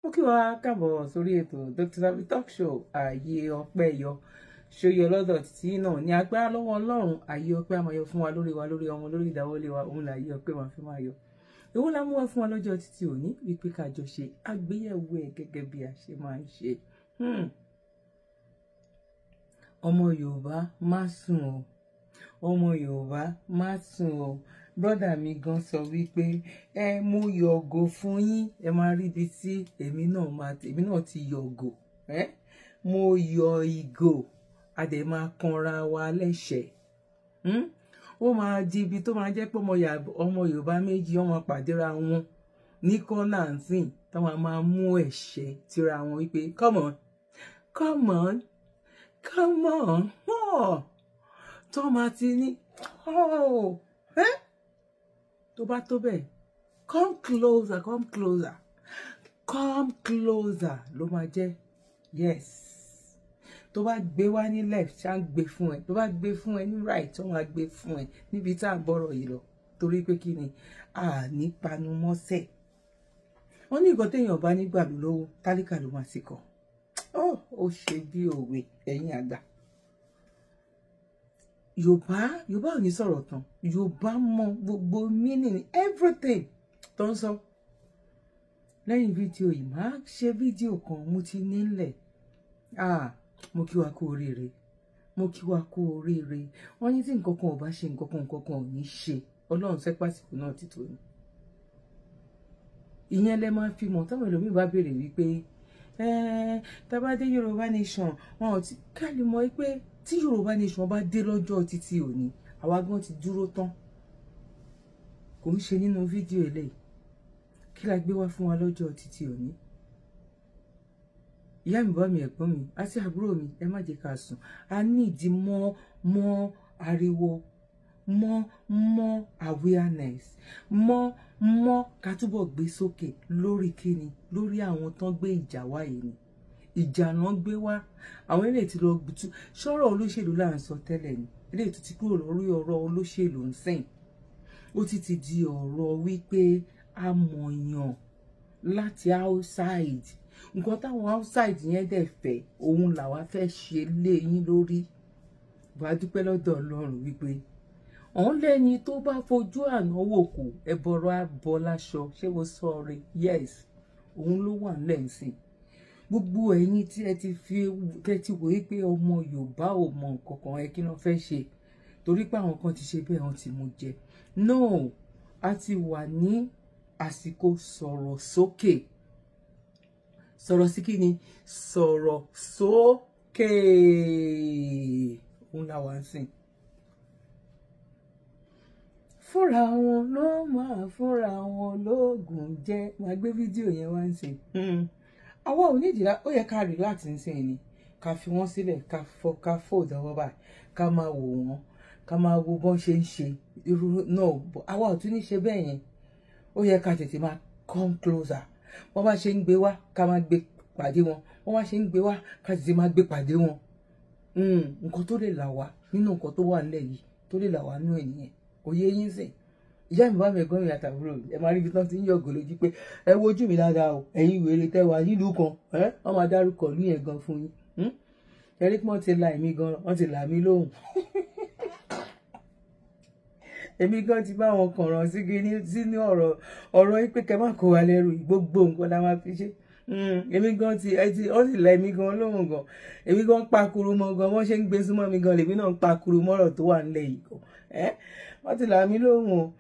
Mo kí wa káàbọ̀ sórí ètò Dr. Zabby Talk Show. Ààyè ọpẹ́ yọ ṣòyọ lọ́dọ̀ títí náà ní agbára lọ́wọ́ Ọlọ́run. Ààyè ọpẹ́ á máa yọ fún wa lórí wa, lórí ọmọ, lórí ìdáwọ́lé wa. Òun lààyè ọpẹ́ máa fi máa yọ. Èwo la mú wá fún wa lọ́jọ́ títí òní? Wípé ká jọ ṣe àgbéyẹ̀wò ẹ̀ gẹ́gẹ́ bí a ṣe máa ń ṣe. Ọmọ Yorùbá má sùn o, ọmọ Yorùbá má sùn o. Brọ́dà mi gan sọ wípé ẹ mú yọ̀gò fún yín, ẹ máa rí ibi tí èmi náà ti yọ̀gò. Mo yọ ìgò, a dẹ̀ máa kanra wa lẹ́sẹ̀. Ó máa di ibi tó máa jẹ́ pé ọmọ Yorùbá méjì ọmọ pàdéra wọn ní kọ́nà ǹsìn, táwọn máa mú ẹ̀ṣẹ̀ tira wọn wípé come on, come on, come on, tó máa ti ní tó bá tó bẹ́ẹ̀, come closer, come closer, come closer ló máa jẹ́. Yes, tó bá gbé wá ní left, ṣá ń gbé fún ẹ, tó bá gbé fún ẹ ní right, tó máa gbé fún ẹ níbi tá à ń bọ̀rọ̀ yìí lọ. Torí pé kí ni a ní panumọ́sẹ̀. Wọ́n ní nǹkan téèyàn bá nígbà lówó, tálíkà ló máa ti kọ̀. Ó ṣe bí òwe ẹ̀yin àgbà. Yorùbá ò ní sọ̀rọ̀ tán. Yorùbá mọ gbogbo meaning everything tó ń sọ. Lẹ́yìn fídíò yìí, máa ṣe fídíò kan mo ti nílẹ̀. Mo kí wa kú oríire, mo kí wa kú oríire. Wọ́n ní tí nǹkan kan ò bá ṣe, nǹkan kan ò ní ṣe. Ọlọ́run sẹ́pàsìkò náà ti tó ni. Ìyẹn lẹ máa fi mọ̀ táwọn ẹlòmíì bá béèrè wípé tá bá dé Yorùbá Nation, wọn ò ti ká lè mọ̀ pé tí Yorùbá Nation bá dé lọ́jọ́ títí òní, àwa gan ti dúró tán. Kò ń ṣe nínú fídíò eléyìí. Kí la gbé wá fún wa lọ́jọ́ títí òní? Ìyá mi, bá mi, ẹ̀gbọ́n mi àti àbúrò mi, ẹ má jẹ́ ká sùn. A ní ìdí mọ́ ariwo, mọ́ awareness, mọ́ ká túbọ̀ gbé sókè lórí kíni, lórí àwọn tán gbé ìjà wá yìí ni. Ìjà náà gbé wá. Àwọn eléyìí ti lọ gbùtú sọ̀rọ̀ olóṣèlú là ń sọ tẹ́lẹ̀ ni. Eléyìí tó ti kúrò lórí ọ̀rọ̀ olóṣèlú ń sìn. Ó ti ti di ọ̀rọ̀ wípé amọ̀yàn láti outside. Nǹkan táwọn outside yẹn dẹ̀ fẹ́, òun làwa fẹ́ ṣe lé yín lórí. Wàá dúpẹ́ lọ́dọ̀ Ọlọ́run wípé òun lẹ́ni tó bá fojú àná wò kù, ẹ̀bọ̀rọ̀ abọ́ láṣọ. Ṣé mo sọ rí? Yes, òun ló wà lẹ́sìn. Gbogbo ẹ̀yin tí ẹ ti fi tẹ́tí wòye pé ọmọ Yorùbá ò mọ nǹkan kan, ẹ kí ló fẹ́ ṣe? Torí pé àwọn kan ti ṣe bẹ́ẹ̀, wọ́n ti mú jẹ. No, a ti wà ní àsìkò sọ̀rọ̀ sókè. Sọ̀rọ̀ sí kí ni? Sọ̀rọ̀ sókè. Òun làwa ń sìn. Fúnra wọn ló máa fúnra wọn lóògùn jẹ. Máa gbé fídíò yẹn wá ń sìn. Àwa ò nídìí, ó yẹ ká relax ń sìn ni. Ká fi wọ́n sílẹ̀, ká fò dánwọ́ báyìí, ká máa wò wọ́n, ká máa wo bọ́n ṣe ń ṣe. Irú náà, àwa ò tún ní ṣe bẹ́ẹ̀ yẹn. Ó yẹ ká tètè máa come closer. Wọ́n bá ṣe ń gbé wá, ká máa gbé pàdé wọn. Wọ́n bá ṣe ń gbé wá, ká tètè máa gbé pàdé wọn. Nǹkan tó lè là wá nínú nǹkan tó wà nílẹ̀ yìí, tó lè là wá nínú ẹ̀ nìyẹn. Kò yé yín sìn. Ìyá mi, bá mi, ẹ̀gbọ́n mi àtàbúrò mi, ẹ máa rí ibi tán ti ń yọ̀gò lójú pé ẹ wojú mi dáadáa o. Ẹ̀yin wèrè tẹ́ wà nílùú kan, wọ́n máa dárúkọ ìlú yẹn gan fún yín. Ẹ rí pé wọ́n ti la èmi gan, wọ́n ti là mí lóhùn. Èmi gan ti bá wọn kànràn sí sínú ọ̀rọ̀ yìí pé kẹ́ má kó wa lẹ́rù, gbogbo nǹkan la máa fi ṣe. Èmi gan ti ẹ ti ó sì la èmi gan lóhùn gan. Èmi gan pakuru mọ́ gan, wọ́n ṣe ń gbé súnmọ́ mi gan, lèmi náà ń pakuru mọ́rọ̀ tó wà nílẹ̀ yìí gan. Wọ́n ti là mí lóhùn o.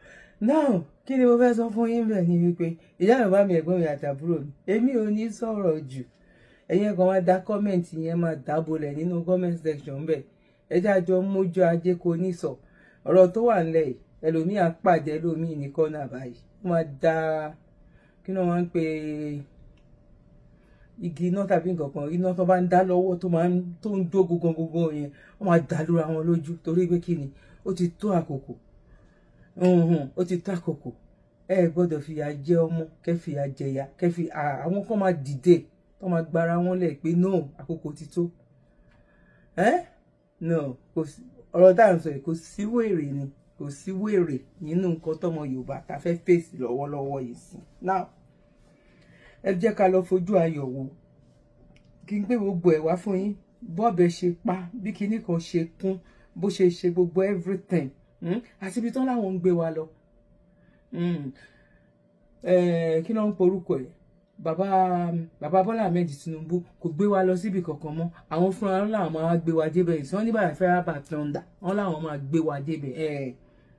Now, kí ni mo fẹ́ sọ fún yín bẹ́ẹ̀ ni wípé ìyá mi, bá mi, ẹ̀gbọ́n mi àtàbúrò mi, èmi ò ní sọ̀rọ̀ jù. Ẹ̀yin kan máa da comment yẹn, máa dábolẹ̀ nínú comment section bẹ́ẹ̀. Ẹ jájọ mójú ajé kò ní sọ. Ọ̀rọ̀ tó wà nílẹ̀ yìí, ẹlòmíì á pàdé ẹlòmíì ní kọ́nà báyìí. Ó máa da kí ni wọ́n ń pe igi iná tàbí nǹkan kan, iná tó bá ń dá lọ́wọ́ tó máa ń tó ń jó gógógógó yẹn, wọ́n máa dà lóra wọn lójú. Torí pé kí ni? Ó ti tó àkókò. Ó ti tó àkókò. Ẹ gbọ́dọ̀ fìyà jẹ ọmọ, kẹ́ fìyà jẹyà, kẹ́ fi àwọn kan máa dìde tó máa gbára wọn lẹ̀ pé no, àkókò ti tó. No, kò sí ọ̀rọ̀ tá à ń sọ yìí, kò sí wèrè ni, kò sí wèrè nínú nǹkan tọmọ Yorùbá tá fẹ́ fèsì lọ́wọ́lọ́wọ́ yìí sí. Now, Ẹ jẹ́ ká lọ fojú ayọ̀ wò. Kí n gbé gbogbo ẹ̀ wá fún yín, bọ́ọ̀bẹ ṣe pa, bí kinní kan ṣe kún, bó ṣe ṣe gbogbo everything, àti ibi tán láwọn ń gbé wa lọ. Kí ló ń porúkọ ẹ̀? Bàbá Bọ́lá Ahmed Tinubu kò gbé wa lọ síbi kankan mọ́. Àwọn fúnra wọn làwọn máa gbé wa débẹ̀. Ìsọ́n ní by fire by thunder, wọn làwọn máa gbé wa débẹ̀.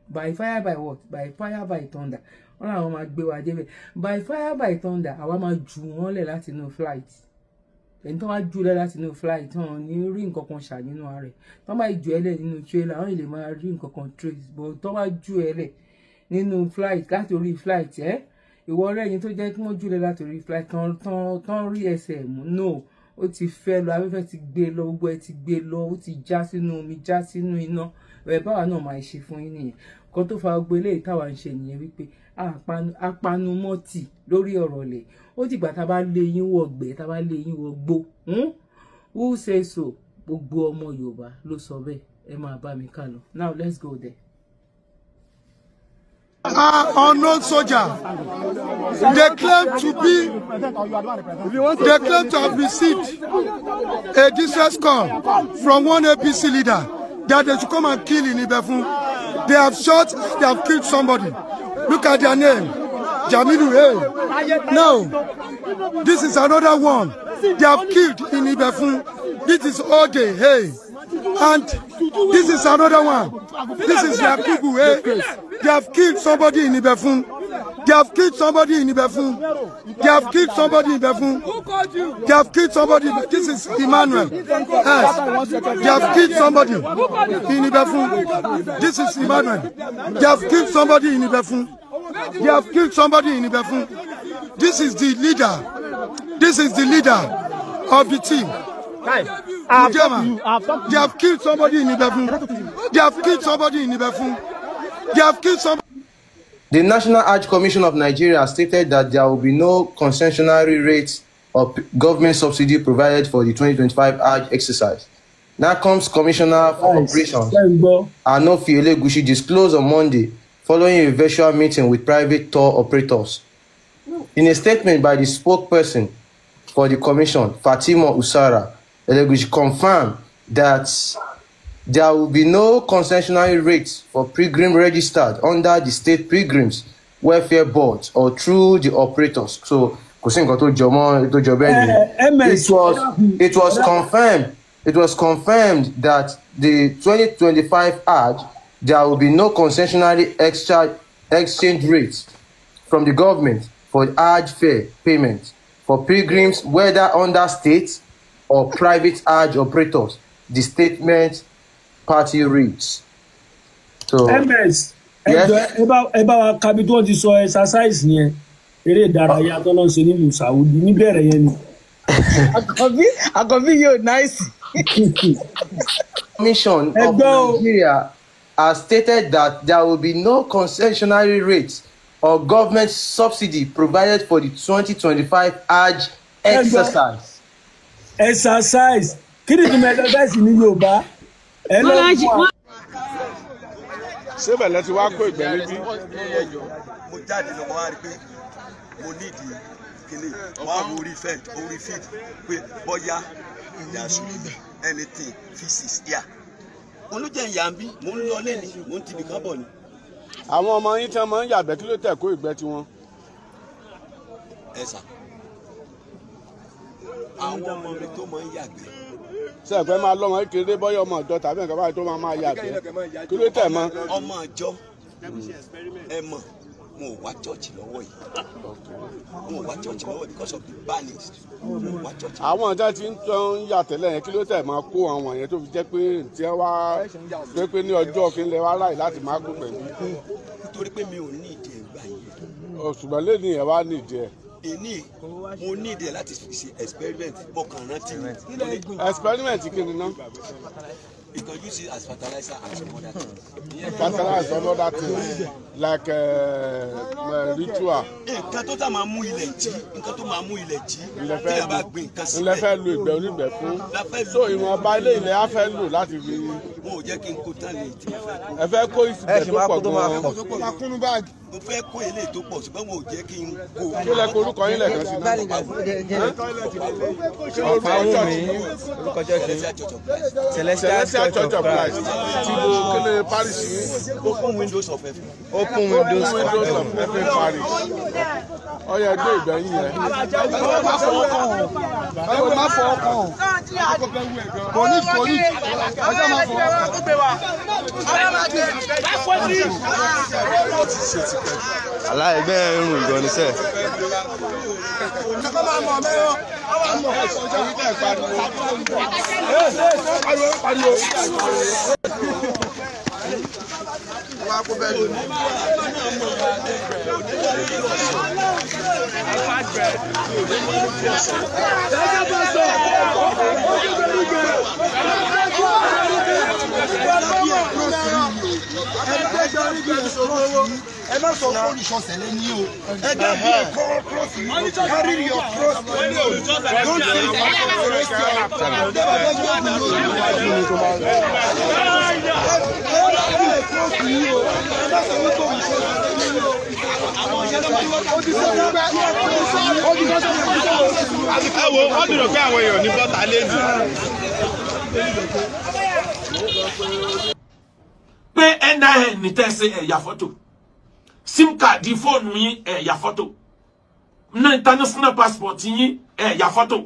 By fire by what? By fire by thunder, wọn làwọn máa gbé wa débẹ̀. By fire by thunder, àwa máa jù wọ́n lẹ̀ láti inú flight. Ẹni tó wá jù lẹ̀ láti inú flight, wọn ní rí nǹkan kan ṣà nínú ara ẹ̀. Tó bá jù ẹ́ lẹ̀ nínú trailer, wọn lè máa rí nǹkan kan trace, but tó bá jù ẹ́ lẹ̀ nínú flight, láti orí flight, ẹ́ ìwọ ọ̀rẹ́ yín tó jẹ́ kí wọ́n jù lẹ̀ láti orí flight tán rí ẹsẹ̀ mú, no, ó ti fẹ́ lọ, afẹ́fẹ́ ti gbé lọ, gbogbo ẹ ti gbé lọ, ó ti já sínú omi, já sínú iná. Ẹ báwa náà máa ṣe fún yín nìyẹn. Kan tó fa gbogbo eléyìí táwa ń ṣe nìyẹn, wípé apanumọ́tì lórí ọ̀rọ̀ lẹ̀. Ó dìgbà tá a bá lé yín wọ̀gbẹ́, tá a bá lé yín wọ̀gbó. Who say so? Gbogbo ọmọ Yorùbá ló sọ bẹ́ẹ̀. Ẹ máa bá mi ká lọ. Now let's go there. Are unknown soldier. They claim to be, they claim to have received a distress call from one APC leader that they should come and kill in Ibefun. They have shot, they have killed somebody. Look at their name, Jamilu. Hey. Now, this is another one they have killed in Ibefun. This is Ode. Hey. And this is another one. This is Yakubu. Hey. They have killed somebody in Ibefun. They have killed somebody in Ibefun. They have killed somebody in Ibefun. They have killed somebody. This is Emmanuel. Yes. They have killed somebody in Ibefun. This is Emmanuel. They have killed somebody in Ibefun. They have killed somebody in Ibefun. This is the leader. This is the leader of the team. They have killed somebody in Ibefun. They have killed somebody in Ibefun. They have killed somebody. The National Hajj Commission of Nigeria stated that there will be no concessionary rates of government subsidy provided for the 2025 Hajj exercise. NACOM's Commissioner for Operations, Anofi Elegushi, disclosed on Monday following a virtual meeting with private tour operators. In a statement by the spokesperson for the commission, Fatima Usara, Elegushi confirmed that there will be no concessionary rates for pilgrims registered under the state pilgrims welfare board or through the operators. So, kò sí nǹkan tó jọ mọ́ tó jọ bẹ́ẹ̀ ni. It was confirmed. It was confirmed that the 2025 Hajj, there will be no concessionary exchange rates from the government for Hajj fare payment for pilgrims, whether under state or private Hajj operators. The statement party reads. So, MS, ẹ bá wa kabi tí wọ́n ti sọ exercise yẹn, eré ìdárayá tó lọ ṣe nílùú Saudi níbẹ̀rẹ̀ yẹn ni. Àkànbí yóò náìsì. Commission of Nigeria has stated that there will be no concessionary rates or government subsidy provided for the 2025 Hajj exercise. Exercise. Kí ni ìtumọ̀ exercise ní Yorùbá? Ṣé bẹ̀lẹ̀ ti wá kó ìgbẹ́ níbí? Mo jáde lọ, mo wá rí pé mo nídìí kíní, mo wá wo orí feed pé bóyá there should be anything physics here. Mo ló jẹ́ ìyá ń bí, mo ń lọ lẹ́ni, mo ń tibì kan bọ̀ ni. Àwọn ọmọ yín tí wọ́n máa ń yàgbẹ́, kí ló tẹ̀ kó ìgbẹ́ tiwọn? Ẹ sà, àwọn ọmọ mi tó máa ń yàgbẹ́. Ṣé ẹ̀pẹ́ máa lọ́mọ kékeré bọ́yọ̀ ọmọ ọ̀dọ́ tàbí nǹkan báyìí tó máa yàgbẹ́? Kí ló tẹ̀ mọ́? Ọmọ ọjọ́ ẹ mọ̀, mo wá church lọ́wọ́ yìí. Mo wá church lọ́wọ́ because of the balance. Mo wá church. Àwọn ọ̀dọ́ tí ń tọ́ ń yà tẹ́lẹ̀ yẹn, kí ló tẹ̀ máa kó àwọn yẹn tó fi jẹ́ pé tí ẹ wá pé ní ọjọ́ kí n lè wá ráì láti máa kó pẹ̀lú. Nítorí pé mi ò ní ìdí ẹ̀ gbà yẹn. Ṣùgbọ́n lẹ́nu yẹn wá ní ìdí ẹ̀. Èní mo ní ìdí ẹ̀ láti fi ṣe experiment, mo kàn rántí mi. Experiment kí ni ná? You can use it as fertilizer and some other things. Fertilizer and other things like ritual. Nǹkan tó máa mú ilẹ̀ jí, nǹkan tó máa mú ilẹ̀ jí, tí a bá gbin nǹkan síbẹ̀. Ilẹ̀ fẹ́ lo ìgbẹ́ onígbẹ́ fún. So ìwọ̀nba ilé ilẹ̀ á fẹ́ lò láti fi. Wọn ò jẹ́ kí n kó tán lè tí mo fẹ́ kó. Ẹ fẹ́ kó ìsìnkú tó pọ̀ gan-an. Mo fẹ́ kó eléyìí tó pọ̀, ṣùgbọ́n mo ò jẹ́ kí n kó. Kí lẹ korúkọ yín lẹ́ẹ̀kan sí náà? Ọ̀fàwùnmí orúkọ church Celestial Church of Christ. Tí mo kéde parish yín. Open Windows of Heaven. Open Windows of Heaven parish. Ọyọ ẹgbẹ́ ìgbẹ́yìn yẹn. Má fọ ọkàn o. Kò ní kò ní. Ọjọ́ máa fọ ọkàn. Aláìgbẹ́ irun ìgbọ̀nsẹ̀. Ẹ má sọ fún olùṣọ́sẹ̀ lẹ́ni o. Ẹ jẹ́ bí ẹ̀kọ́ cross yìí. Carry your cross alone. Don't say celestial. Ẹ wo, wọ́n dùn pé àwọn èèyàn ní bọ́tà lẹ́nu. Pé NIN ní tẹ́sí ẹ̀yà fọ́tò, sim card fóònù yín ẹ̀yà fọ́tò, international passport yín ẹ̀yà fọ́tò,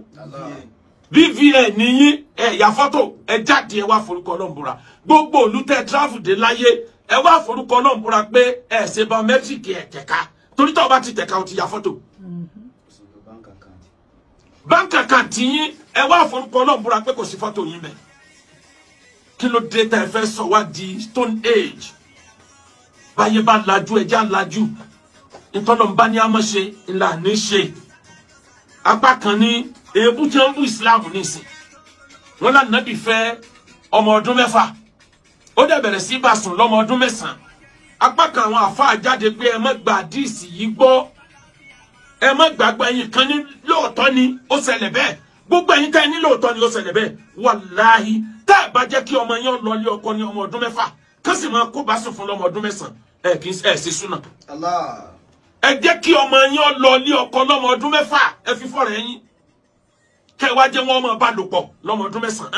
BVN yín ẹ̀yà fọ́tò. Ẹ jáde, ẹ wá forúkọ Ọlọ́run búra. Gbogbo ìlú tẹ́ travel dé láyé, ẹ wá forúkọ Ọlọ́run búra pé ẹ ṣe biometric ẹ tẹ̀ka, torí tó o bá ti tẹ̀ka o ti ya fọ́tò. Bank account yín, ẹ wá forúkọ Ọlọ́run búra pé kò sí fọ́tò yín bẹ́ẹ̀. Kí ló dé tá ẹ fẹ́ sọ wá di stone age? Báyé bá lajú, ẹja lajú. Ntọ́nà bá ní àmọ́ ṣe ńlá ní ṣe. Apá kan ní èébú tí wọ́n ń bú Islam nísìn. Wọ́n lànàbì fẹ́ ọmọ ọdún 6, ó dẹ̀ bẹ̀rẹ̀ sí bá sùn lọ́mọ ọdún 9. Apá kan àwọn àfáà jáde pé ẹ má gba àdíìsì yìí gbọ́, ẹ má gbàgbọ́. Ẹ̀yin kan ní lóòótọ́ ni ó ṣẹlẹ̀ bẹ́ẹ̀. Gbogbo ẹ̀yin tẹ́ ẹ ní lóòótọ́ ni ó ṣẹlẹ̀ bẹ́ẹ̀, wàláhì tá ẹ bá jẹ́ kí ọmọ yẹn lọ ilé ọkọ ní ọmọ ọdún 6, kán sì máa kó bá sùn fún lọ́mọ ọdún 9, ẹ kì í ẹ ṣe súnà. Ẹ jẹ́ kí ọmọ yẹn lọ ilé ọkọ lọ́mọ ọdún 6, ẹ fi fọ́rẹ̀ ẹ̀yìn kẹ́ wá jẹ́ wọn máa bá lò pọ̀ lọ́mọ ọdún 9,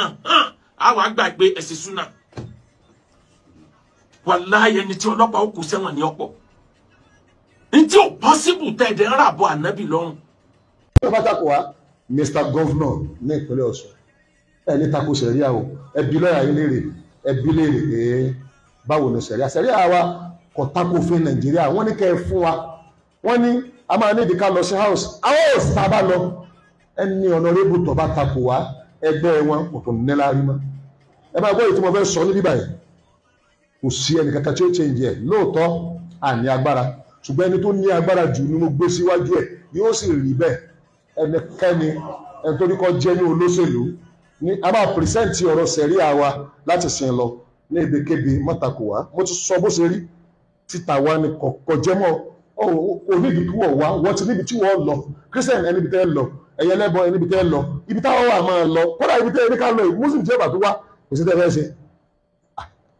á wàá gbàgbé ẹ ṣe súnà. Wàláhì ẹni tí ọlọ́pàá ó kù sẹ́wọ̀n ní ọ̀pọ̀ ntí ò pọ́sibù tẹ̀ ẹ̀dẹ̀ ń rà bọ̀ ànábì lọ́rùn. Mr. Governor ní ìpínlẹ̀ Ọ̀ṣun, ẹ ní tako sẹ̀ríà o. Ẹ bi lọ́ọ̀yà yín léèrè, ẹ bi léèrè pé báwo ni sẹ̀ríà. Sẹ̀ríà wa kò tako òfin Nàìjíríà. Wọ́n ní kẹ́ ẹ fún wa, wọ́n ní a máa ní ìdíkà lọ sí house. House tá a bá lọ, ẹni honorable tó bá tako wa, ẹgbẹ́ wọn kò tó níláárí mọ́. Ẹ bá gbọ́ èyí tí mo fẹ́ sọ níbí báyìí, kò sí ẹnì kankan tí ó change ẹ̀. Lóòótọ́ àní agbára, ṣùgbọ́n ẹni tó ní agbára jù ni mo gbé síwájú ẹ̀, yóò sì rí bẹ́ẹ̀. Ẹnikẹ́ni ẹni tó ní kọ́ jẹ́ ní olóṣèlú ní a máa pìrìsẹ́ǹtì ọ̀rọ̀ sẹ̀ríà wa láti sìn lọ ní ebèkébè mọ́tàkù wa. Mo ti sọ bó ṣe rí títà wa ni kọ̀kọ́ jẹ́ mọ́ oníbi kí wọ́n wá, wọ́n ti níbi tí wọ́n lọ. Christian ẹni bí tẹ́ lọ, ẹ̀yẹ lẹ́bọn ẹni bí tẹ́ lọ, ibi táwọn wà máa lọ. Kódà ibi tẹ́ ẹni ká lọ, Muslim tí ó bá tó wá kò sí tẹ́ fẹ́ ṣe.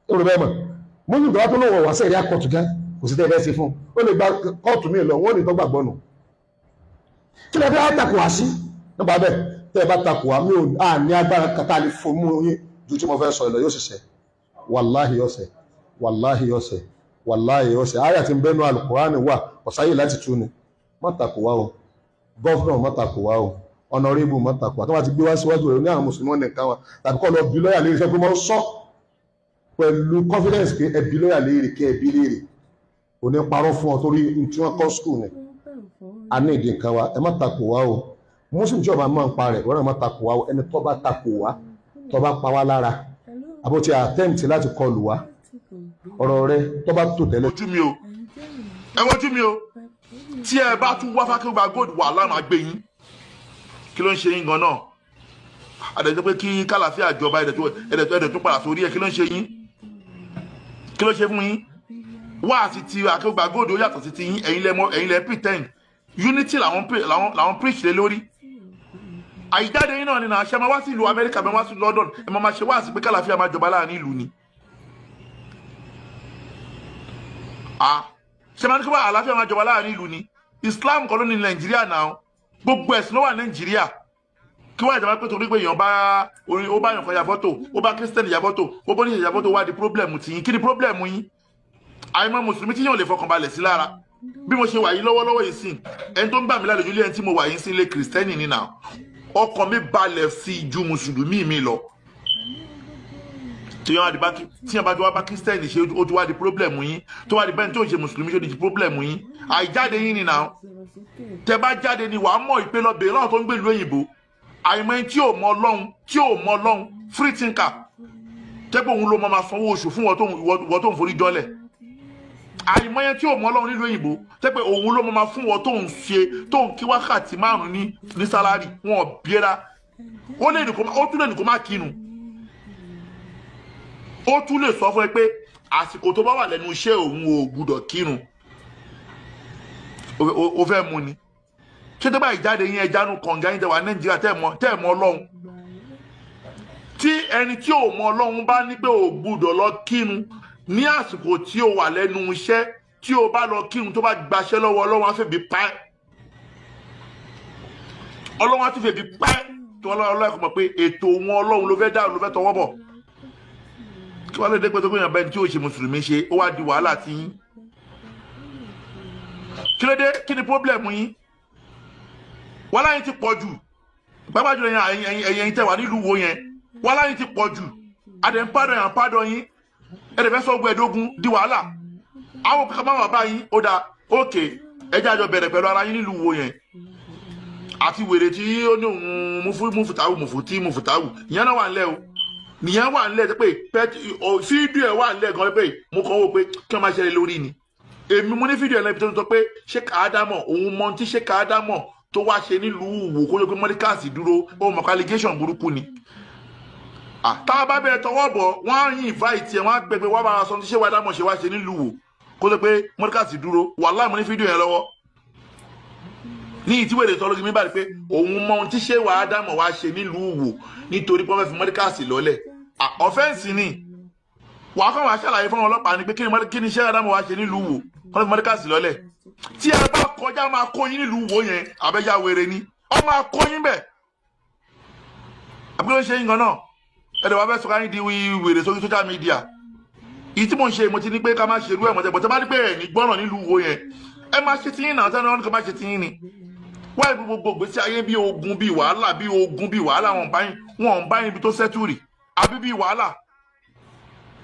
Ó rò bẹ́ẹ̀ mọ̀, Muslim tó wá tó lọ́wọ́ wá sẹ̀ríà kọ̀tù gan, kò sí tẹ́ fẹ́ ṣe fún un. Ó lè gba kóòtù míì lọ, wọ́n ní tó gbàgbọ́ nù. Kí lè fẹ́ takò wá sí nípa bẹ́ẹ̀? Tẹ́ ẹ bá takò wá, mi ò ní agbára kàtà lè fún mú yín ju tí mo fẹ́ sọ ìlọ. Yóò ṣiṣẹ́, wàláhì yóò ṣẹ, wàláhì yóò ṣẹ, wàláhì yóò ṣẹ. Àyà tí ń bẹ́nu Al-Kùránì wà ọ̀sáyè láti tú ni. Má takò wá o, gọ́fúnà má takò wá o, ọ̀nàrẹ́bù má takò wá. Tó bá ti gbé wá síwájú rẹ̀ ní àwọn mùsùlùmí nìkan wa, tàbí kọ́ lọ bí lọ́yà léèrè, sọ pé mo sọ pẹ̀lú confidence pé ẹ bí lọ́yà léèrè, kí ẹ bí léèrè kò ní parọ́ fún ọ, torí tí wọ́n kọ́ skul ni. A ní ìdí nǹkan wa, ẹ má takò wá o. Muslim tí ọba máa ń pa rẹ̀, wọ́n náà má takò wá o. Ẹni tó bá takò wá, tó bá pa wá lára, àbó ti attempt láti kọlù wá, ọ̀rọ̀ rẹ̀ tó bá tò tẹ́lẹ̀. Ojú mi o, ẹ wojú mi o, tí ẹ bá tún wá fákẹ́gbà gold wà lánàá gbé yín. Kí ló ń ṣe yín gan náà? Àdẹ̀jọ́ pé kí kálàfíà jọba, ẹ̀dẹ̀ tó padà sórí ẹ̀. Kí ló ń ṣe yín? Kí ló ṣe fún yín? Wá àti ti akéwàgbà gold ó yàtọ̀ sí ti yín. Ẹ̀yin lẹ mọ̀, ẹ̀yin lẹ pretend unity làwọn preach lé lórí. Àìjáde yín náà ni náà ṣe máa wá sí ìlú Amẹ́ríkà, máa wá sí London, ẹ máa ṣe wá sí pé kálàfíà máa jọba láàrin ìlú ni. Ṣé máa ní kí wọ́n àlàáfíà máa jọba láàrin ìlú ni? Islam kọ́ ló ní Nàìjíríà náà, gbogbo ẹ̀sìn ló wà Nàìjíríà. Kí wọ́n ìjọba pé torí pé èèyàn bá ó bá yàn kan ya fọ́tò, ó bá kírísítẹ́nì ya fọ́tò, ó bó níṣẹ́ ya fọ́tò, wá di problem tiyín. Kí ni problem yín? Àìmọ̀ mùsùlùmí tí yàn lè fọkànbalẹ̀ sí lára. Bí mo ṣe wà yìí lọ́wọ́lọ́wọ́ yìí sìn, ẹni tó ń gbà mí lálejò ilé ẹni tí mo wà yìí sí ilé kìrìsìtẹ́nì ni nà, ọkàn mi balẹ̀ sí ju mùsùlùmí mi lọ. Tí yàn bá wá bá kìrìsìtẹ́nì ṣe, ó ti wá di problem yín. Tó wá di bẹ́ẹ̀ tó ń ṣe mùsùlùmí ṣe ó di problem yín. Àìjáde yín ni nà. Tẹ bá jáde ni wàá mọ̀ ìpè lọ bèèrè lọ́wọ́ tó ń gbé ìlú òyìnbó. Àìmọ̀ ẹni tí ò mọ Ọlọ́run, tí ò mọ Ọlọ́run, free thinker, tẹ́pẹ́ òun ló máa sanwó oṣù fún ìwọ tó ń forí jọlẹ̀. Àìmọ̀ ẹni tí ò mọ Ọlọ́run nílùú òyìnbó, tẹ́pẹ́ òun ló máa fún wọn tó ń ṣe tó ń kí wákàtí márùn-ún ní sálárì, wọn ò bíra. Ó tún lè ní kó má kínu. Ó tún lè sọ fún ẹ pé àsìkò tó bá wà lẹ́nu iṣẹ́ òun ò gbúdọ̀ kírun. Ó fẹ́ mu ni. Ṣé tó bá ìjáde yín ẹjánu kànga yín tẹ wà Nàìjíríà tẹ́ ẹ̀ mọ Ọlọ́run? Tí ẹni tí ò mọ Ọlọ́run bá ní pé ò gbúdọ̀ lọ kírun ní àsìkò tí ó wà lẹ́nu iṣẹ́, tí o bá lọ kírun tó bá gbaṣẹ́ lọ́wọ́ Ọlọ́run á fèbí pa ẹ́. Ọlọ́run á tún fèbí pa ẹ́. Tí Ọlọ́run ẹ̀kọ́ mọ̀ pé ètò wọn Ọlọ́run ló fẹ́ dá, ló fẹ́ tọwọ́ bọ̀. Kí wọ́n lè dé pé tó gbìyànjú bẹ́ẹ̀ tí ó ṣe mùsùlùmí ṣe, ó wá di wàhálà tí yín. Kí ló dé? Kí ni pọ́blẹ̀mù yín? Wàhálà yín ti pọ̀ jù. Pàápàá jùlọ ẹ̀yin tẹ́ wà nílùú wo yẹn, wàhálà yín ti pọ̀ jù. Adẹ̀ ń pàdọ̀ yàn pàdọ̀ yín. Ẹ̀dẹ̀ fẹ́ sọ ogun ẹ̀dógún di wàhálà. Àwọn kankan máa wà báyìí, ó dáa, ókè, ẹjẹ́ àjọ bẹ̀rẹ̀ pẹ̀lú ara yín nílùú wo yẹn. Àti wèrè tí ó ní òun mufutawu mufuti mufutawu, ìyẹn náà wà ńlẹ̀ o. Nìyẹn wà ńlẹ̀ pé fídíò ẹ̀ wà ńlẹ̀ gan pé mo kàn wò pé kí wọ́n máa ṣẹlẹ̀ lórí ni. Èmi mo ní fídíò ẹ̀ lẹ́bi tó ń sọ pé ṣé kàádámọ̀ òun mọ tí ṣé kàádámọ̀ tó wá ṣe nílùú wò kó ló pé mọ́díkàsì dúró, ó mọ̀ allegation burúkú ni. Tá a bá bẹ̀rẹ̀ tọwọ́ bọ̀, wọ́n á yìn invite ẹ̀, wọ́n á pè pé wọ́n bá sọ tí ṣé wàá dámọ̀ ṣe wá ṣe nílùú wò kó ló pé mọ́díkàsì dúró. Wàláhì mo ní fídíò yẹn lọ́wọ́. Ní ìtíwèrè sọ lójú mi báyìí pé òun mọ ohun tí ṣé wàá dámọ̀ wá ṣe nílùú wò nítorí pé wọ́n fẹ́ fi mọ́díkàsì lọ́lẹ̀. Ọ̀fẹ́ǹsì ni. Wàá kàn wá ṣàlàyé fún ọlọ́pàá ni pé kí ni ṣé wàá dámọ̀ wá ṣe nílùú wò kó ló fi mọ́díkàsì lọ́lẹ̀. Tí ẹ bá kọjá máa kó yín nílùú wo yẹn, àbẹ́yà wèrè ni ọ máa kó yín bẹ̀. Àbí ló ń ṣe yín gan náà? Ẹ̀dẹ̀ wàá fẹ́ sọ káyín di wèrè sórí social media. Ìyí tí mò ń ṣe, mo ti ní pé ká má ṣerú ẹ̀ mọ̀tẹ́, bọ̀tẹ́ bá ní pé ẹ̀ ní gbọ́ràn nílùú wo yẹn, ẹ má ṣe tiyín náà, sẹ́ni wọn ní ká má ṣe tiyín ni. Wáyé gbogbo gbèsè ayé bí ogun bí wàhálà bí ogun bí wàhálà, wọn bá yín ibi tó sẹ́tù rì àbí bí wàhálà.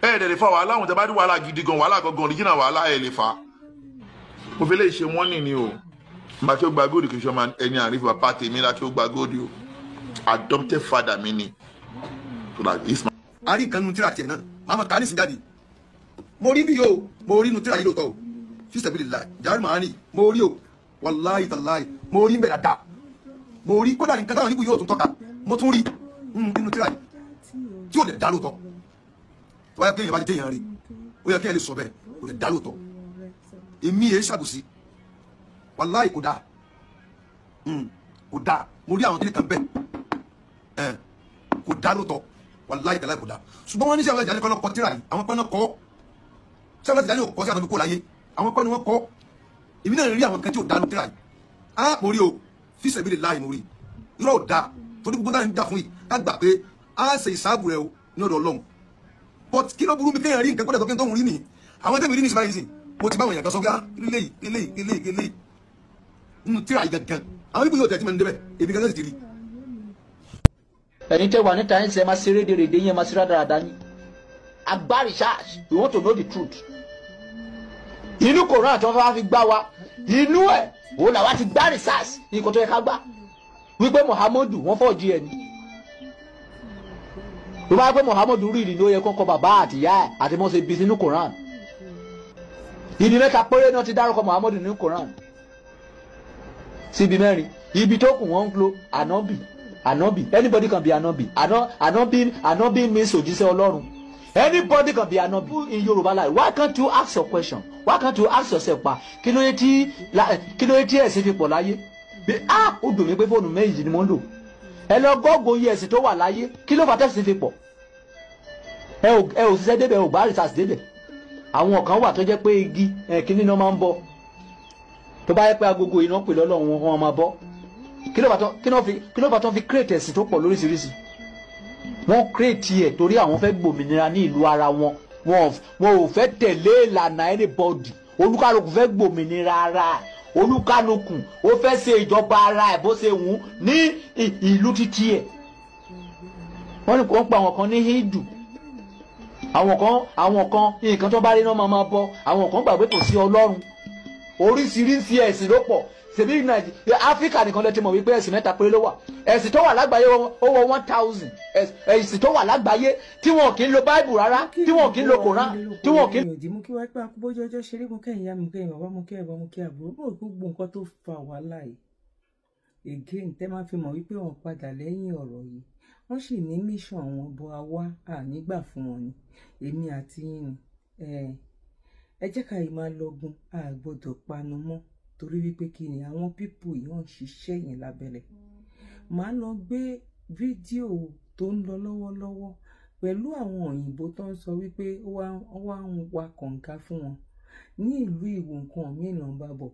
Ẹ ẹ̀ lè fa wàhálà, wọn tẹ bá rí wàhálà gidi gan, wàhálà gangan original wàhálà ẹ lè fa. Mo fi lè ṣe wọ́n nì ni o. Bá kí ó gba góòdì kì í ṣe ọmọ ẹni àrífà bàbá tèmi la kí ó gba góòdì o. Adopted father mi ni. A rí nǹkan nínú tíra tiẹ̀ náà, màá ma kà á nísìnyí jáde. Mo rí bí o, mo rí inú tíra yìí lóòótọ́ o. Fisabilillah, Jawahir Ma'ani, mo rí o. Wàláhì tàláhì, mo rí ń bẹ̀ dáadáa. Mo rí kódà nǹkan táwọn oníbù yóò tún tọ́ka. Mo tún rí nínú tíra yìí tí ò lè dá lóòótọ́. Tó bá yẹ kí èèyàn bá jẹ́ èèyàn rí, ó yẹ kí èèyàn lè sọ bẹ́ẹ̀, kò lè dá lóòótọ́. Èmi yẹn ṣàbùsí, wàláhì kò dáa, kò dáa. Mo rí àwọn kíni kan bẹ́ẹ̀, kò dáa lóòótọ́, wàláhì tàláhì kò dáa. Ṣùgbọ́n wọ́n ní sẹ́wọ́n ìjà ní kọ́ tíra yìí, àwọn kan náà kọ́. Sẹ́wọ́n ìjà ní kọ́ sí àwọn kó láyé, àwọn kan ní wọ́n kọ́. Èmi náà rí àwọn kan tí ò dáa ló tíra yìí. Á mo rí o, fisabilillahi mo rí. Irọ́ ò dáa, torí gbogbo táyà ń dà fún yìí, ká gbà pé á ṣe ìsáàbù rẹ o ní ọ̀dọ̀ Ọlọ́run. But kí ló burú mi kéèyàn rí nǹkan kó dẹ̀ tó kí n tó ń rí nìyí. Àwọn tẹ́mi rí ní ìsìnbáyìí sìn, mo ti bá àwọn èèyàn kan sọ pé á eléyìí eléyìí eléyìí eléyìí nínú tíra yìí gangan. Àwọn bíbí yóò tẹ̀ tí mo ń débẹ̀, èmi gangan sì ti rí. Ẹ̀yin tẹ́ wà níta yín sẹ́ máa ṣe rédèrèdè yín, máa ṣe rádaràda yín. Àgbá research, we want to know the truth. Inú Koran tí wọ́n fẹ́ fi gbá wa, inú ẹ̀ òun làwa ti gbá research nǹkan tó yẹ ká gbá. Wípé Muhammadu wọ́n fọ́ jí ẹni. Tó bá pé Muhammadu rí ìrìn ló yẹ kọ́kọ́ bàbá àtìyá ẹ̀ àti mọ́ ṣe bí sínú Koran. Ibi mẹ́ta péré náà ti dárúkọ Muhammadu nínú Koran. Síbi mẹ́rin, ibi tó kù wọ́n ń lo ànábì, ànábì, anybody can be ànábì, ànábì, ànábì means òjíṣẹ́ Ọlọ́run. Anybody can be ànábì in Yoruba life. Why can't you ask your question? Why can't you ask yourself pa? Kí ló dé tí ẹ̀sìn fi pọ̀ láyé? Ah, ó dùn mí pé fóònù méjì ni mo ń lò. Ẹ lọ gọ́gùn iye ẹ̀sìn tó wà láyé. Kí ló fà tẹ̀sìn fi pọ̀? Ẹ ò ṣiṣẹ́ débẹ̀, ẹ ò bá research débẹ̀. Àwọn kan wà tó jẹ́ pé igi kíní náà máa ń bọ. Tó bá yẹ pé agogo iná pè lọ́lọ́run wọn máa bọ́. Kí ló fà tó fi create ẹ̀sìn tó pọ̀ lóríṣiríṣi? Wọ́n create ẹ̀ torí àwọn fẹ́ gbòmìnira ní ìlú ara wọn. Wọn ò fẹ́ tẹ̀lé ìlànà anybody. Olúkálùkù fẹ́ gbòmìnira ara ẹ̀. Olúkálùkù ó fẹ́ ṣe ìjọba ara ẹ̀ bó ṣe wù ú ní ìlú títí ẹ̀. Wọ́n pa àwọn kan ní Hindu. Àwọn kan nǹkan tó bá rí náà máa bọ. Àwọn kan gbàgbé kò sí Ọlọ́run. Oríṣiríṣi ẹ̀sìn ló pọ̀. Ṣèbí Nàìjíríà Áfíríkà nìkan lè ti mọ̀ wípé ẹ̀sìn mẹ́ta péré ló wà. Ẹ̀sìn tó wà lágbàáyé ó wọ 1000. Ẹ̀sìn tó wà lágbàáyé tí wọn kì í lo Báìbù rárá, tí wọn kì í lo Kòrán, tí wọn kì í. Òdì mú kí wá pé akúbójú ọjọ́ ṣeré mú kẹ́yìn ìyá mi kẹ́yìn bàbá mú kí ẹ̀gbọ́n mú kí àbúrò mú gbogbo nǹkan tó fa wàhálà yìí. Again tẹ́ máa fi mọ̀ wípé wọ́n padà lẹ́yìn ọ̀rọ̀ yìí. Wọ́n sì ní mission wọn bọ́ a wá ànígbà fún wọn ni. Èmi àti yín ni. Ẹ jẹ́ ká yìí máa lọ́gun, a gbọ́dọ̀ panu mọ́ torí wípé kí ni àwọn pípù yìí wọ́n ń ṣiṣẹ́ yẹn lábẹ́lẹ̀. Màá lọ gbé fídíò tó ń lọ lọ́wọ́lọ́wọ́ pẹ̀lú àwọn òyìnbó tó ń sọ wípé ó wá ń wa kànga fún wọn ní ìlú Ìwó nǹkan míì ló ń bá bọ̀.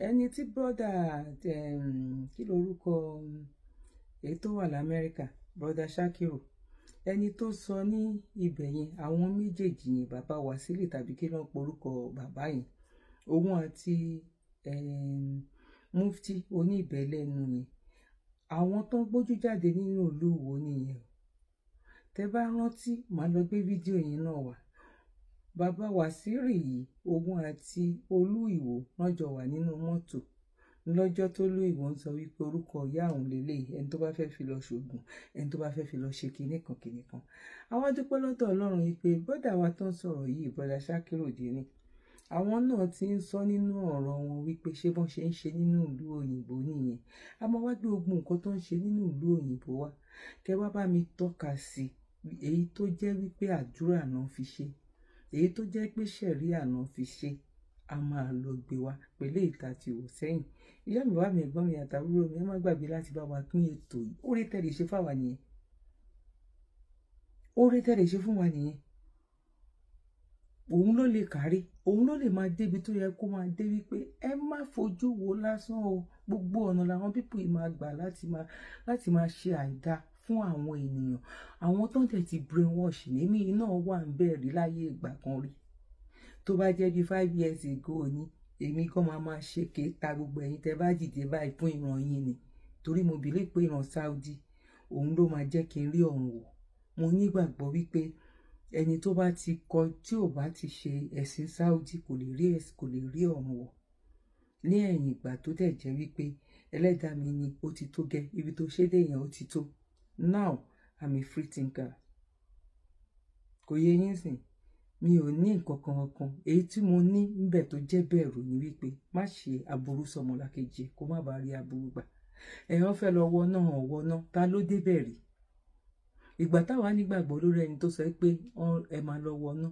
Ẹni tí brọ́dà kí lorúkọ èyí tó wà l'Amẹ́ríkà, brọ́dà Shakiru, ẹni tó sọ ní ibẹ̀ yẹn, àwọn méjèèjì yẹn, bàbá Wàsílì tàbí kí ló ń porúkọ bàbá yẹn, òun àti mufti oníbẹ̀lẹ́nu yẹn, àwọn tó ń gbójú jáde nínú ìlú Ìwó nìyẹn. Tẹ́ bá rántí, màá lọ gbé fídíò yẹn náà wá. Bàbá Wàsílì yìí, òun àti Olú Ìwó wọ́n jọ wà nínú mọ́tò lọ́jọ́ tó lú Ìwó ń sọ wípé orúkọ ìyá òun lélẹ́yìí, ẹni tó bá fẹ́ fi lọ ṣògùn, ẹni tó bá fẹ́ fi lọ ṣe kinní kan kinní kan. Àwa dúpẹ́ lọ́dọ̀ Ọlọ́run yìí pé bọ́dà wa tó ń sọ̀rọ̀ yìí, bọ́dà Shakiru Dini, àwọn náà ti ń sọ nínú ọ̀rọ̀ wọn wípé ṣé bọ́n ṣe ń ṣe nínú ìlú òyìnbó nìyẹn. A máa wá gbé gbogbo nǹkan tó ń ṣe nínú ìlú òyìnbó wá, kẹ wá bá mi tọ́ka sí èyí tó jẹ́ wípé àdúrà náà fi ṣe, èyí tó jẹ́ pé ṣẹ̀ríà náà fi ṣe, a máa lọ gbé wa pẹ̀lú ìta tí wò sẹ́yìn. Ìyá mi, bàbá mi, ẹ̀gbọ́n mi àtàbúrò mi, ẹ má gbàgbé láti bá wa pín ètò yìí. Oore tẹ́ lè ṣe fáwa nìyẹn. Oore tẹ́ lè ṣe fún wa nìyẹn. Òun ló lè kárí, òun ló lè máa débi tó yẹ kó máa dé wípé ẹ má fojú wo lásán o. Gbogbo ọ̀nà làwọn pípù yìí máa gbà láti máa ṣe àìdá fún àwọn ènìyàn. Àwọn tó ń tẹ̀ ti brainwash ní èmi náà wà ń bẹ́ẹ̀ rí láyé ìgbà kan rí. Tó bá jẹ́ bí 5 years ago ni, èmi gan máa ṣe kéta gbogbo ẹ̀yin tẹ́ bá dìde báyìí fún ìran yín ni. Torí mo believe pé ìran Saudi òun ló máa jẹ́ kí n rí ọ̀run wò. Mo nígbàgbọ́ wípé ẹni tó bá ti kọ tí ò bá ti ṣe ẹ̀sìn Saudi kò lè rí ọ̀run wọ̀. Ní ẹ̀yìn ìgbà tó dẹ̀ jẹ́ wípé ẹlẹ́dàá mi ni ó ti tó gẹ́, ibi tó ṣe dé yẹn ó ti tó. Now I'm a free thinker. Kò yé yín sìn. Mi ò ní nǹkan kan. Èyí tí mo ní níbẹ̀ tó jẹ́ bẹ̀rù ni wípé má ṣe aburú sọmọlàkejì kó má bàa rí aburú gbà. Ẹ̀yàn fẹ́ lọ wọná wọná, ta ló débẹ̀ rí? Ìgbà táwa nígbàgbọ́ lórí ẹni tó sọ pé ẹ máa lọ wọná,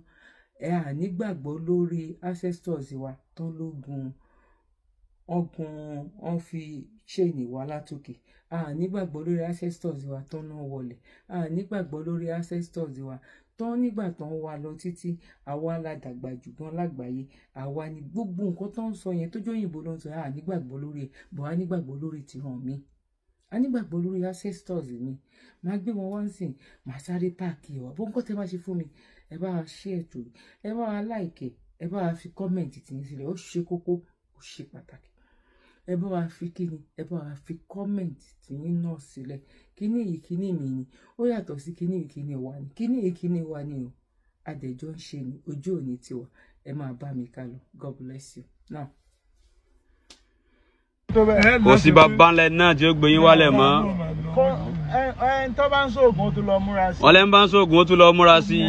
ẹ à nígbàgbọ́ lórí ancestors wa tán lógun ọgùn wọn fi chain wa látòkè. A nígbàgbọ́ lórí ancestors wa tán náà wọlé. A nígbàgbọ́ lórí ancestors wa tán nígbà tán wà lọ títí. Àwa la dàgbà jù gan lágbàáyé. Àwa ni gbogbo nǹkan tó ń sọ yẹn tó jóyìnbó ló ń sọ, a nígbàgbọ́ lórí ẹ̀, bọ̀ a nígbàgbọ́ lórí tìran mi. A nígbàgbọ́ lórí ancestors mi. Màá gbé wọn wá ń sìn, màá sáré páàkì ẹ̀ wá. Bó nǹkan tẹ́ bá ṣe fún mi, ẹ bá wa share ètò yìí, ẹ bá wa like, ẹ bá wa fi comment tì yín sílẹ̀. Ó ṣe kókó, ó ṣe pàtàkì. Ẹ bá wa fi kíni, ẹ bá wa fi comment tì yín náà sílẹ̀. Kíní yìí kíní mi ni, ó yàtọ̀ sí kíní yìí kíní wa ni, kíní yìí kíní wa ni o. Adẹ̀jọ́ ń ṣe ni, ojú òní tiwa. Ẹ máa bá mi ká lọ. God bless you. Now. Kò sí bàbá ńlẹ̀ náà tí ó gbé yín wálẹ̀ mọ́. Ẹn tó bá ń sóògùn ó tún lọ múra sí. Wọ́n lẹ́ ń bá ń sóògùn ó tún lọ múra sí.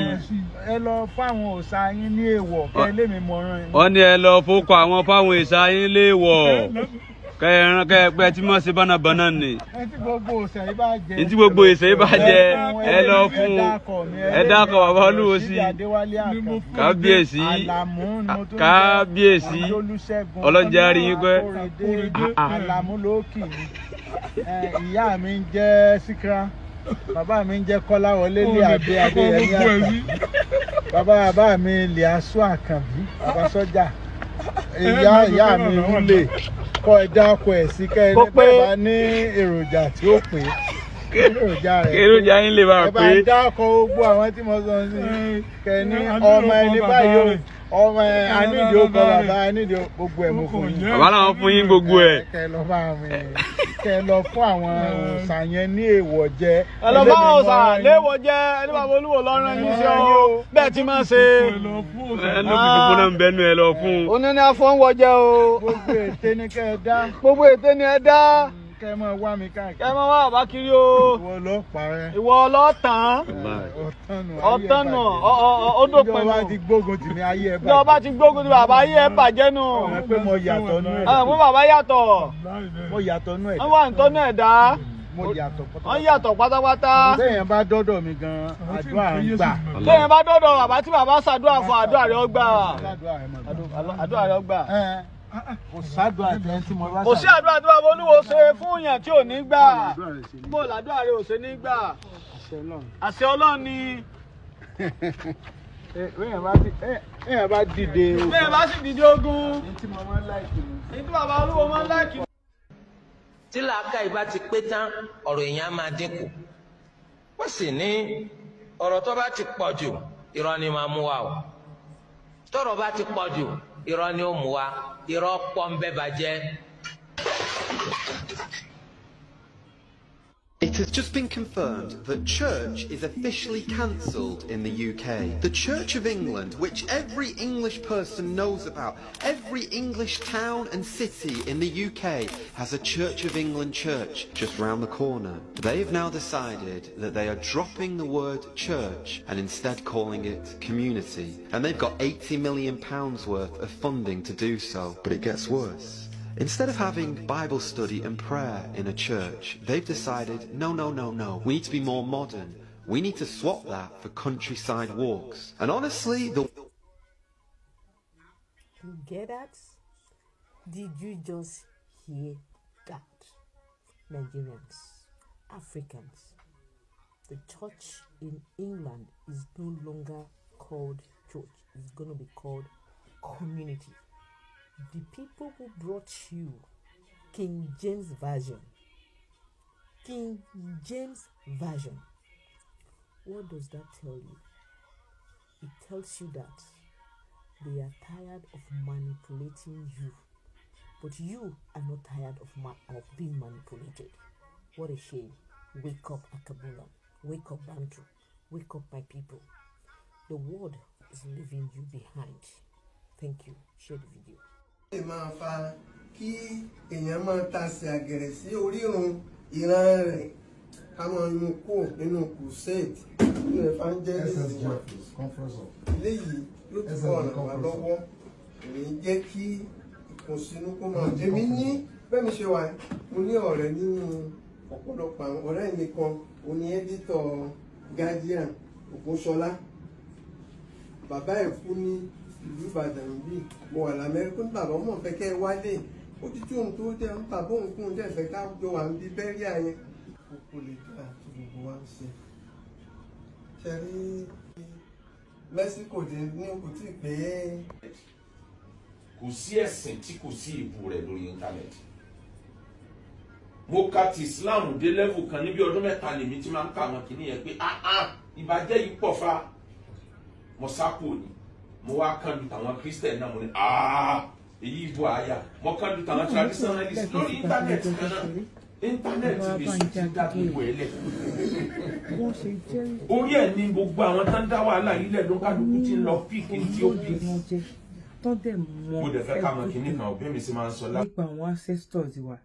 Ẹ lọ fáwọn òòṣà yín ní èèwọ̀ kẹ́ lémi mọ̀ràn yín. Wọ́n ní ẹ lọ fókọ àwọn fáwọn òòṣà yín léèwọ̀ kẹrin kẹpẹ tí mọ̀ sí bánábáná ni. Ẹ tí gbogbo òòṣà yìí bá jẹ. Ní tí gbogbo òòṣà yìí bá jẹ ẹ lọ fún ẹ dákọ̀ bàbá Olúwo sí. Kábíyèsí kábíyèsí ọlọ́njẹ́ rí yín pẹ́. Àlàmú ló kì í. Ìyá mi ń jẹ́ Síkírá, bàbá mi ń jẹ́ Kọ́láwọlé lé àdé Adéyẹmí àgbà. Bàbá mi Lìásù Àkànbí, bàbá sọ́jà, ìyá mi Wúlé, kọ́ ẹ dáko ẹ̀ sí kẹ́ ẹ bá ní èròjà tí ó pè é, èròjà rẹ̀ èròjà yín lè máa ẹ bá pé. dáko gbogbo àwọn tí mo sọ sí kẹ́ ẹ ní ọmọ ẹni báyìí o, ọmọ ẹ anídìí ó kọ bàbá anídìí gbogbo ẹ̀ mo fún yín. Bàbá làwọn fún yín gbogbo ẹ̀. Kẹ́ ẹ lọ bá mi, kẹ́ ẹ lọ fún àwọn òòṣà yẹn ní èèwọ̀ jẹ. Ẹ lọ bá òòṣà léèwọ̀ jẹ, ẹni bàbá Olúwo lọ́rùn yín sí ọ bẹ́ẹ̀ tí máa ṣe. Ẹ ló fi gbogbo náà ń bẹnu ẹ lọ fún. Oní ni afọ́nwọ́ jẹ o. Gbogbo ète ni kẹ́ ẹ dá. Gbogbo ète ni ẹ dá. Kẹ́ ẹ máa wá mi káàkiri. Kẹ́ ẹ máa wá bàbá kiri o. Ìwọ ló parẹ́. Ìwọ ló tàn. Ọ̀tán nù ó dópin nù. Ìjọba ti gbógun tì mí ayé ẹ bàjẹ́. Ìjọba ti gbógun tì bàbá ayé ẹ bàjẹ́ nù. Ọmọ pé mo yàtọ̀ nú ẹ̀dá. Ọmọ bàbá yàtọ̀. Mo yàtọ̀ nú ẹ̀dá. Wọ́n wà nítọ́nú ẹ̀dá. Mo yàtọ̀ pátápátá. Wọ́n yàtọ̀ pátápátá. Téèyàn bá dọ́dọ̀ mi gan-an, àdúrà ń gbà. Téèyàn bá dọ́dọ̀ bàbá tí bàbá ṣàdúrà fún, àdúrà rẹ̀ ó gbà. Àdúrà rẹ̀ ó gbà. Kò sádùn àtẹ tí mo bá Kò sí àdúrà tí bàbá Olúwo ṣe fún yàn tí ò ní gbà. Bó làdúrà rẹ̀ ò ṣe ní gbà. Àṣẹ Ọlọ́run ni. Béèyàn bá dìde ogun. Béèyàn bá sì dìde ogun. Ní tí mo máa ń láìkì ni. Ní tí bàbá Olúwo máa ń láìkì. Tí làákàyè bá ti pé tán, ọ̀rọ̀ èèyàn á máa dínkù. Wọ́n sì ní ọ̀rọ̀ tó bá ti pọ̀ jù, irọ́ ni máa mú wa o. Tọ́rọ̀ bá ti pọ̀ jù, irọ́ ni ó mú wa. Irọ́ pọ̀ ń bẹ́ bàjẹ́. It has just been confirmed that church is officially cancelled in the UK. The Church of England, which every English person knows about, every English town and city in the UK has a Church of England church just round the corner. They have now decided that they are dropping the word church and instead calling it community. And they've got £80 million worth of funding to do so. But it gets worse. Instead of having Bible study and prayer in a church, they've decided, no, no, no, no, we need to be more modern. We need to swap that for countryside walks. And honestly, the... You get that? Did you just hear that? Nigerians, Africans, the church in England is no longer called church. It's going to be called community. The people who brought you King James Version, King James Version, what does that tell you? It tells you that they are tired of manipulating you, but you are not tired of being manipulated. What a shame. Wake up, Akabula. Wake up, Bantu. Wake up, my people. The world is leaving you behind. Thank you. Share the video. Lè máa fa kí èèyàn máa tasẹ̀ àgẹ̀rẹ̀ sí orírun ìran rẹ̀ ká máa yún kó nínú crusade nínú evangelism wa. Eléyìí yóò túbọ̀ ràn wá lọ́wọ́, kò ní jẹ́ kí ìkùnsínú kó máa. Èmi ní bẹ́ẹ̀ mi ṣe wà, mo ní ọ̀rẹ́ nínú ọ̀pọ̀lọpọ̀ àwọn ọ̀rẹ́ mi kan, òun ni ẹ́dítọ̀ Guardian Ògúnṣọlá. Bàbá ẹ̀ kú ní ìlú Ìbàdàn bí mo wà l'Amẹ́ríkà, ní bàbá ọmọ fẹ́ kẹ́ ẹ wálé, ó ti tí òun tó dé ń bàbá òun kún dẹ̀ fẹ́ ká jọ wà ń bí bẹ́ríà yẹn. Kókó lè dá tí gbogbo wa ń ṣe. Ṣe rí Mẹ́síkò dé ní kò tí ì pé. Kò sí ẹ̀sìn tí kò sí ìbú rẹ̀ lórí íńtánẹ́ẹ̀tì. Mo ka ti Islam dé level kan níbi ọdún mẹ́ta lèmi tí máa ń ka àwọn kìíní yẹn pé ìbàjẹ́ yìí pọ̀ fa. Mo sá kúrò ní. Mo wá kán lu tàwọn Christian náà, mo ní èyí ìbò àyà. Mo kán lu tàwọn traditionalist lórí íńtánẹ́ẹ̀tì kan náà. Íńtánẹ́ẹ̀tì lè sùn ti dá gbogbo ẹ̀ lẹ̀. Orí ẹ̀ ní gbogbo àwọn tó ń dá wàhálà yìí lẹ̀ ló ń kálukú tí ń lọ píìkì tí ó píìkì. Tó dẹ̀ mọ Mo dẹ̀ fẹ́ ká mọ kinní kan òbí mi sì máa ń sọ lá. nípa àwọn ancestors wa,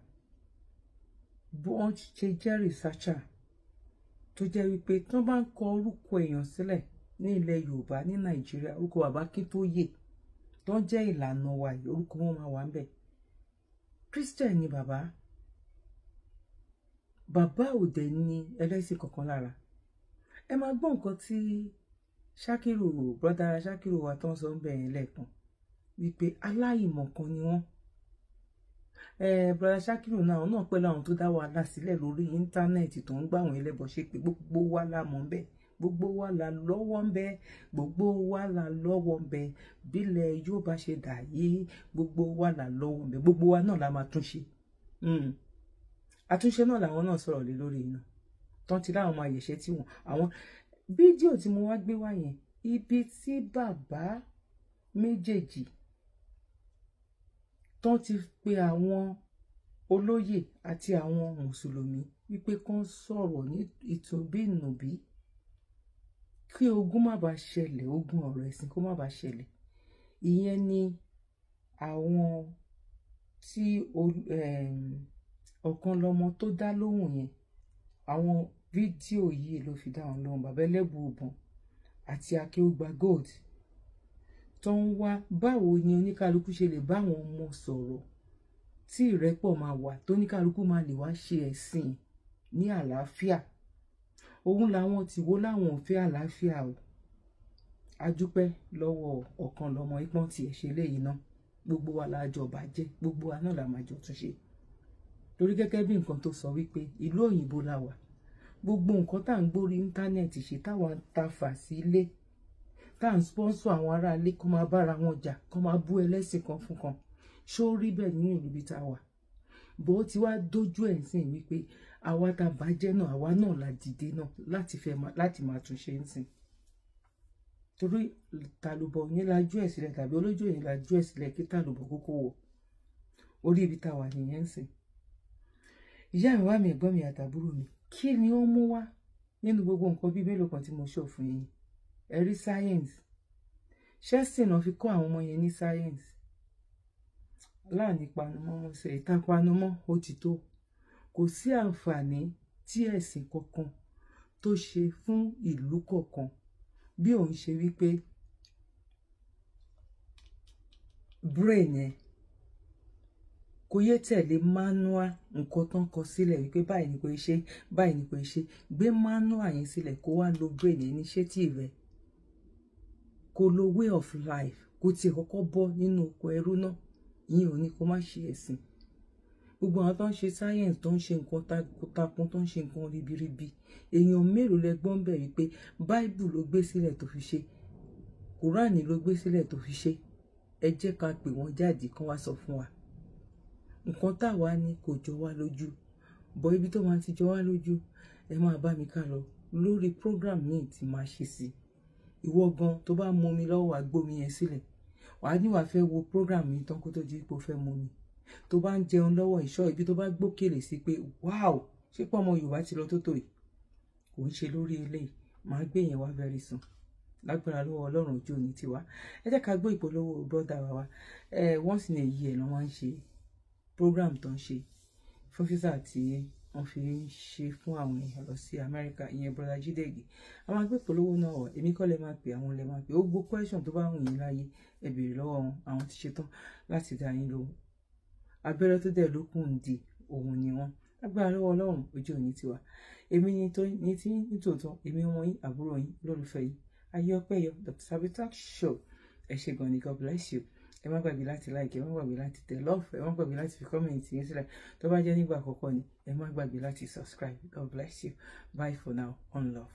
bó wọ́n ṣe jẹ́ researcher tó jẹ́ wípé tí wọ́n bá ń kọ orúkọ èèyàn sílẹ̀ ní ilẹ̀ Yorùbá ní Nàìjíríà, orúkọ bàbá Akíntóyè tó ń jẹ́ ìlànà wa yìí, orúkọ wọn máa wà ń bẹ̀. Christian ni bàbá, bàbá ò dẹ̀ ní ẹlẹ́sìn kankan lára. Ẹ máa gbọ́ nǹkan tí Ṣakiru, brother Ṣakiru wa tó ń sọ ń bẹ̀ yẹn lẹ́ẹ̀kan, wípé aláìmọ̀kan ni wọ́n. Brother Ṣakiru náà náà pẹ̀lú àwọn tó dá wàhálà sílẹ̀ lórí íńtánẹ́ẹ̀tì tó ń gbà àwọn ẹlẹ́bọ ṣe pé gbogbo wa la mọ̀ bẹ́ẹ̀, Gbogbo wa là lọ́wọ́ ń bẹ, gbogbo wa là lọ́wọ́ ń bẹ. Bílẹ̀ yóò bá ṣe dà yìí, gbogbo wa là lọ́wọ́ ń bẹ, gbogbo wa náà la máa túnṣe. Àtúnṣe náà làwọn náà sọ̀rọ̀ lé lórí iná tán ti láwọn máa yẹ̀ṣẹ́ tí wọ́n. Àwọn fídíò tí mo wá gbé wá yẹn, ibi tí bàbá méjèèjì tán ti pe àwọn olóyè àti àwọn mùsùlùmí wípé kán sọ̀rọ̀ ní ìtùnbínùbí kí ogun má bàa ṣẹlẹ̀, ogun ọ̀rọ̀ ẹ̀sìn kó má bàa ṣẹlẹ̀. Ìyẹn ni àwọn tí ọ̀kan lọmọ tó dá lóhùn yẹn, àwọn fídíò yìí ló fi dá wọn lóhùn. Bàbá Ẹlẹ́bùúbọn àti Akéúgba Gold tó ń wá báwo ni oníkálukú ṣe lè bá àwọn ọmọ sọ̀rọ̀ tí ìrẹ́pọ̀ máa wà, tóníkálukú máa lè wá ṣe ẹ̀sìn ní àlàáfíà. Òun làwọn tí wo láwọn ò fẹ́ àlàáfíà o. A dúpẹ́ lọ́wọ́ ọ̀kan lọ́mọ ipọ́n tiẹ̀ ṣe léyìí náà. Gbogbo wa la jọ bàjẹ́, gbogbo wa náà la máa jọ túnṣe. Torí gẹ́gẹ́ bí nǹkan tó sọ wípé ìlú òyìnbó la wà, gbogbo nǹkan tá à ń gbórí íńtánẹ́ẹ̀tì ṣe, táwa ń ta fà sí ilé, tá à ń spọ́nsọ̀ àwọn aráalé kó máa bára wọn jà, kó máa bú ẹlẹ́sìn kan fún kan, ṣó rí bẹ́ẹ̀ nínú ìlú bí tá a wà? Bó ti wá dójú ẹ̀ sìn wípé àwa tá a bàjẹ́ náà, àwa náà la dìde náà láti fẹ́ láti máa túnṣe ń sìn. Torí tàlùbọ̀ ní lajú ẹ̀ sílẹ̀, tàbí olójú ẹ̀ ní lajú ẹ̀ sílẹ̀ kí tàlùbọ̀ kókó wọ̀. Orí ibi tá a wà nìyẹn ń sìn. Ìyá mi wá mi, ẹ̀gbọ́n mi àtàbúrò mi, kí ni ó mú wá nínú gbogbo nǹkan bíi mélòó kan tí mo ṣò fún yín? Ẹ rí science, ṣẹ́sìn náà fi kọ́ àwọn ọmọ yẹn ní science. Láàní panumọ́, mo ṣe ìtapanumọ́, ó ti tó. Kò sí àǹfààní tí ẹ̀sìn kankan tó ṣe fún ìlú kọ̀ọ̀kan bí òun ṣe wípé brain ẹ kò yé tẹ̀lé manual nǹkan tó ń kọ sílẹ̀ wípé báyìí ni kò ṣe, báyìí ni kò ṣe. Gbé manual yẹn sílẹ̀ kó wá lo brain ẹ ní ṣé tí rẹ kó lo way of life, kó tiẹ̀ kọ́kọ́ bọ́ nínú oko ẹrú náà. Ìyẹn ò ní kó má ṣe ẹ̀sìn. Gbogbo àwọn tó ń ṣe science, tó ń ṣe nǹkan takuntakun, tó ń ṣe nǹkan ribiribi, èèyàn mélòó lẹ gbọ́n bẹ̀ wípé báìbù ló gbé sílẹ̀ tó fi ṣe, kùránì ló gbé sílẹ̀ tó fi ṣe? Ẹ jẹ́ ká pè wọ́n jáde kán wá sọ fún wa. Nǹkan táwa ní kò jọ wá lójú, bọ́ ibi tó máa ti jọ wá lójú, ẹ máa bá mi ká lọ lórí program míì tí máa ṣe sí. Ìwọ gan tó bá mú mi lọ́wọ́, wàá gbómi yẹn sílẹ̀, wàá ní wàá fẹ́ wo program yìí tán kó tó di pé o fẹ́ mú mi. Tó bá ń jẹun lọ́wọ́, ìṣọ́ ibi tó bá gbókèlè sí pé wow, ṣé pé ọmọ Yorùbá ti lọ tó tó yìí? Kò ń ṣe lórí eléyìí, màá gbé yẹn wá very soon lágbára lọ́wọ́ Ọlọ́run ojú òní tiwa. Ẹ jẹ́ ká gbọ́ ìpolówó brọ́dà wa wá. Ẹ once in a year ló máa ń ṣe program tó ń ṣe fún físà tí wọ́n fi ń ṣe fún àwọn èèyàn lọ sí Amẹ́ríkà, ìyẹn brọ́dà Jídègì. A máa gbé ìpolówó náà wọ̀, èmi kọ́ lẹ máa pè, àwọn lẹ máa pè. Ó gbó question tó bá wù yín láyé, ẹ béèrè lọ́wọ́ wọn, àwọn ti ṣetán láti dá yín lóhùn. Abẹ́rẹ́ tó dẹ̀ lókun di òun ni wọ́n. Lágbára lọ́wọ́ Ọlọ́run ojú òní tiwa. Èmi ni tó ní tí nítòótọ́, èmi ọmọ yín, àbúrò yín, lólùfẹ́ yín, ayé ọpẹ́ yọ, Dr. Zabby Talk Show. Ẹ ṣé gan ni, God bless you. Ẹ má gbàgbé láti like, ẹ má gbàgbé láti tẹ love, ẹ má gbàgbé láti fi comment yín sílẹ̀. Tó bá jẹ́ nígbà àkọ́kọ́ ni, ẹ má gbàgbé láti subscribe. God bless you. Bye for now. On love.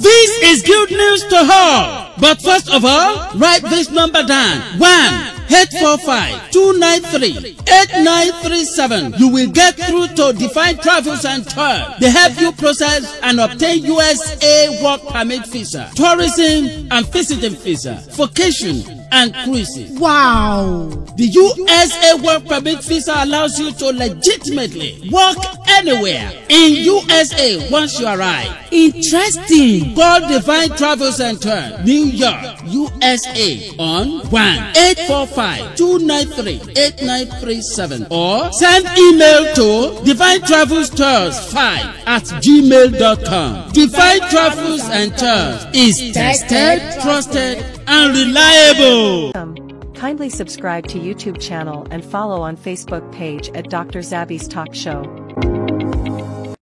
This is good news to all. But first of all, write this number down. 1-845-293-8937. You will get through to Define Travels and Tour. They help you process and obtain USA work permit visa, tourism and visiting visa, vacation and cruises. Wow! The USA work permit visa allows you to legitimately work anywhere in USA once you arrive. Interesting. Call Divine Travel Center, New York, USA on 1-845-293-8937 or send email to divinetravelstours5@gmail.com. Divine Travels and Tours is tested, trusted, and reliable. Kindly subscribe to YouTube channel and follow on Facebook page at Dr. Zabby's Talk Show.